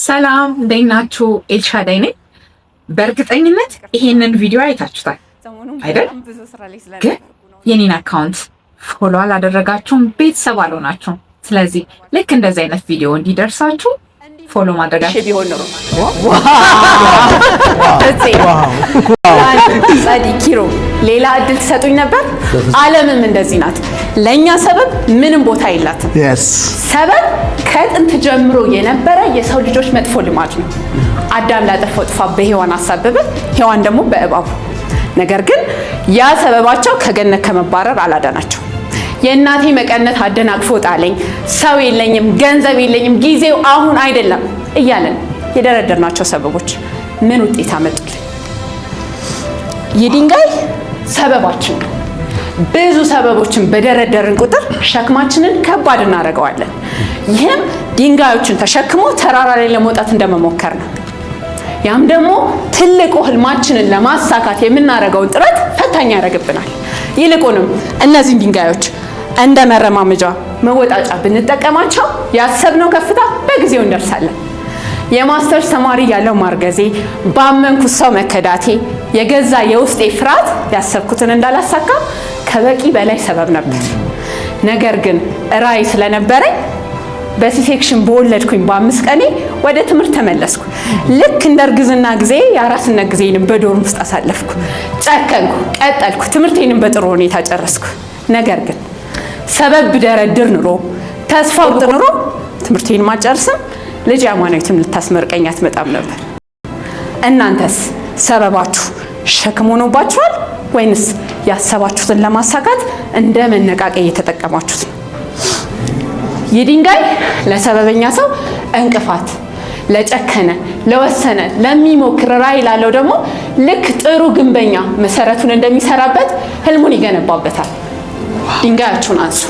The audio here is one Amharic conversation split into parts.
ሰላም፣ እንዴት ናችሁ? ኤልሻዳይ ነኝ። በእርግጠኝነት ይሄንን ቪዲዮ አይታችሁታል አይደል? ግን የኔን account follow አላደረጋችሁም፣ ቤተሰብ አልሆናችሁም። ስለዚህ ልክ እንደዚህ አይነት ቪዲዮ እንዲደርሳችሁ follow ማድረጋችሁ ቢሆን ኖሮ ጸዲ ኪሮ ሌላ እድል ትሰጡኝ ነበር። ዓለምም እንደዚህ ናት። ለእኛ ሰበብ ምንም ቦታ የላትም። ሰበብ ከጥንት ጀምሮ የነበረ የሰው ልጆች መጥፎ ልማድ ነው። አዳም ላጠፋው ጥፋት በሔዋን አሳበበ፣ ሔዋን ደግሞ በእባቡ። ነገር ግን ያ ሰበባቸው ከገነት ከመባረር አላዳናቸው። የእናቴ መቀነት አደናቅፎ ጣለኝ፣ ሰው የለኝም፣ ገንዘብ የለኝም፣ ጊዜው አሁን አይደለም እያለን የደረደርናቸው ሰበቦች ምን ውጤት አመጡልን? የድንጋይ ሰበባችን ነው። ብዙ ሰበቦችን በደረደርን ቁጥር ሸክማችንን ከባድ እናደርገዋለን። ይህም ድንጋዮችን ተሸክሞ ተራራ ላይ ለመውጣት እንደመሞከር ነው። ያም ደግሞ ትልቁ ህልማችንን ለማሳካት የምናደርገውን ጥረት ፈታኝ ያደርግብናል። ይልቁንም እነዚህን ድንጋዮች እንደ መረማመጃ መወጣጫ ብንጠቀማቸው ያሰብነው ከፍታ በጊዜው እንደርሳለን። የማስተርስ ተማሪ ያለው ማርገዜ፣ ባመንኩት ሰው መከዳቴ፣ የገዛ የውስጤ ፍርሃት ያሰብኩትን እንዳላሳካ ከበቂ በላይ ሰበብ ነበር። ነገር ግን ራዕይ ስለነበረኝ በ C-section በወለድኩኝ በ5 ቀኔ ወደ ትምህርት ተመለስኩ። ልክ እንደ እርግዝና ጊዜ የአራስነት ጊዜንም በ dorm ውስጥ አሳለፍኩ። ጨከንኩ፣ ቀጠልኩ፣ ትምህርቴንም በጥሩ ሁኔታ ጨረስኩ። ነገር ግን ሰበብ ብደረድር ኑሮ፣ ተስፋ ብቆርጥ ኑሮ ትምህርቴንም አልጨርስም፣ ልጅ አማናዊትም ልታስመርቀኝ አትመጣም ነበር። እናንተስ ሰበባችሁ ሸክም ሆኖባችኋል ወይንስ ያሰባችሁትን ለማሳካት እንደ መነቃቂያ እየተጠቀማችሁት ነው? ይህ ድንጋይ ለሰበበኛ ሰው እንቅፋት፣ ለጨከነ፣ ለወሰነ፣ ለሚሞክር፣ ራዕይ ላለው ደግሞ ልክ ጥሩ ግንበኛ መሰረቱን እንደሚሰራበት ህልሙን ይገነባበታል። ድንጋያችሁን አንሱ፣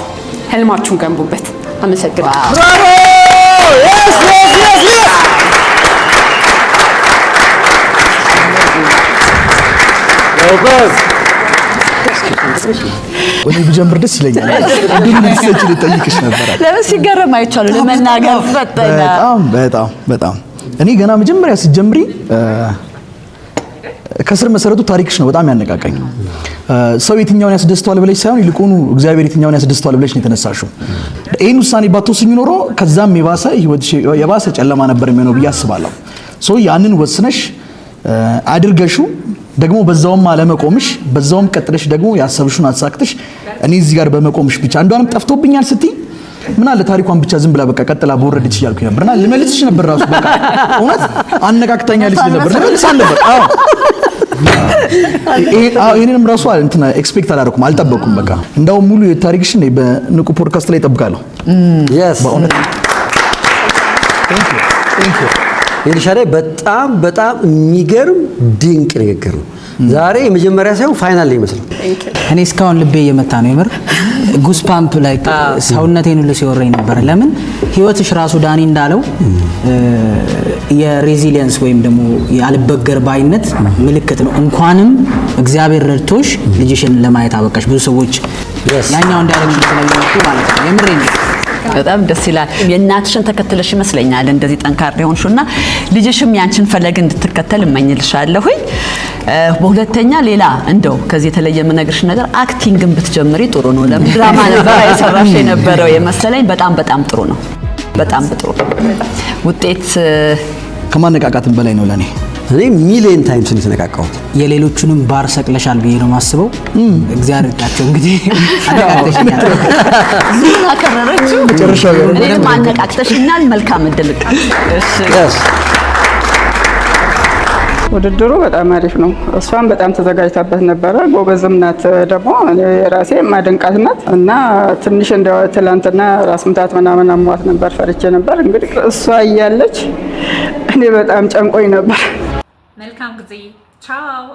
ህልማችሁን ገንቡበት። አመሰግናለሁ። Bravo! Yes! ጎበዝ። እኔ ብጀምር ደስ ይለኛል። እድሉን እንድትሰጪ ልጠይቅሽ ነበረ። ለምን ሲገረም አይቻሉ ለመናገር ፈጠነ። በጣም በጣም በጣም እኔ ገና መጀመሪያ ስትጀምሪ ከስር መሰረቱ ታሪክሽ ነው በጣም ያነቃቃኝ። ሰው የትኛውን ያስደስተዋል ብለሽ ሳይሆን ይልቁኑ እግዚአብሔር የትኛውን ያስደስተዋል ብለሽ ነው የተነሳሽው። ይህን ውሳኔ ባትወስኝ ኖሮ ከዛም የባሰ ህይወትሽ የባሰ ጨለማ ነበር የሚሆነው ብዬ አስባለሁ። So ያንን ወስነሽ አድርገሽው ደግሞ በዛውም አለመቆምሽ፣ በዛውም ቀጥለሽ ደግሞ ያሰብሽውን አሳክተሽ እኔ እዚህ ጋር በመቆምሽ ብቻ አንዷንም ጠፍቶብኛል ስትይ ምን አለ ታሪኳን ብቻ ዝም ብላ በቃ ቀጥላ በወረደች እያልኩኝ ነበርና ልመልስሽ ነበር። ራሱ በቃ እውነት አነቃቅታኛለች ነበር፣ ልመልሳት ነበር። አዎ፣ ይሄንንም ራሱ እንትን expect አላደረኩም፣ አልጠበቅኩም። በቃ እንደውም ሙሉ የታሪክሽን በንቁ ፖድካስት ላይ እጠብቃለሁ። በእውነት። Thank you. ኤልሻዳይ፣ በጣም በጣም የሚገርም ድንቅ ንግግር ነው። ዛሬ የመጀመሪያ ሳይሆን final ይመስላል። እኔ እስካሁን ልቤ እየመታ ነው። የምር goosebump like ሰውነቴን ሁሉ ሲወረኝ ነበር። ለምን ህይወትሽ ራሱ ዳኒ እንዳለው የ resilience ወይም ደግሞ የአልበገር ባይነት ምልክት ነው። እንኳንም እግዚአብሔር ረድቶሽ ልጅሽን ለማየት አበቃሽ። ብዙ ሰዎች ያኛውን direction ስለሚመጡ ማለት ነው። የምሬ ነው። በጣም ደስ ይላል። የእናትሽን ተከትለሽ ይመስለኛል እንደዚህ ጠንካራ የሆንሽውና ልጅሽም ያንቺን ፈለግ እንድትከተል እመኝልሻለሁኝ። በሁለተኛ ሌላ እንደው ከዚህ የተለየ የምነግርሽ ነገር acting ን ብትጀምሪ ጥሩ ነው። ለምን ድራማ ነበር የሰራሽ የነበረው የመሰለኝ። በጣም በጣም ጥሩ ነው። በጣም ጥሩ ውጤት። ከማነቃቃትም በላይ ነው ለእኔ። እኔ million times ነው የተነቃቃሁት። የሌሎቹንም ባር ሰቅለሻል ብዬ ነው የማስበው። እግዚአብሔር ይርዳቸው እንግዲህ፣ አነቃቅተሽኛል። ምን አከረረችው? መጨረሻው ያው እኔንም አነቃቅተሽኛል። መልካም እድል። እሺ። ውድድሩ በጣም አሪፍ ነው። እሷም በጣም ተዘጋጅታበት ነበረ። ጎበዝም ናት። ደግሞ እኔ ራሴ የማደንቃት ናት እና ትንሽ እንደ ትላንትና ራስ ምታት ምናምን አሟት ነበር፣ ፈርቼ ነበር። እንግዲህ እሷ እያለች እኔ በጣም ጨንቆኝ ነበር። መልካም ጊዜ። ቻው።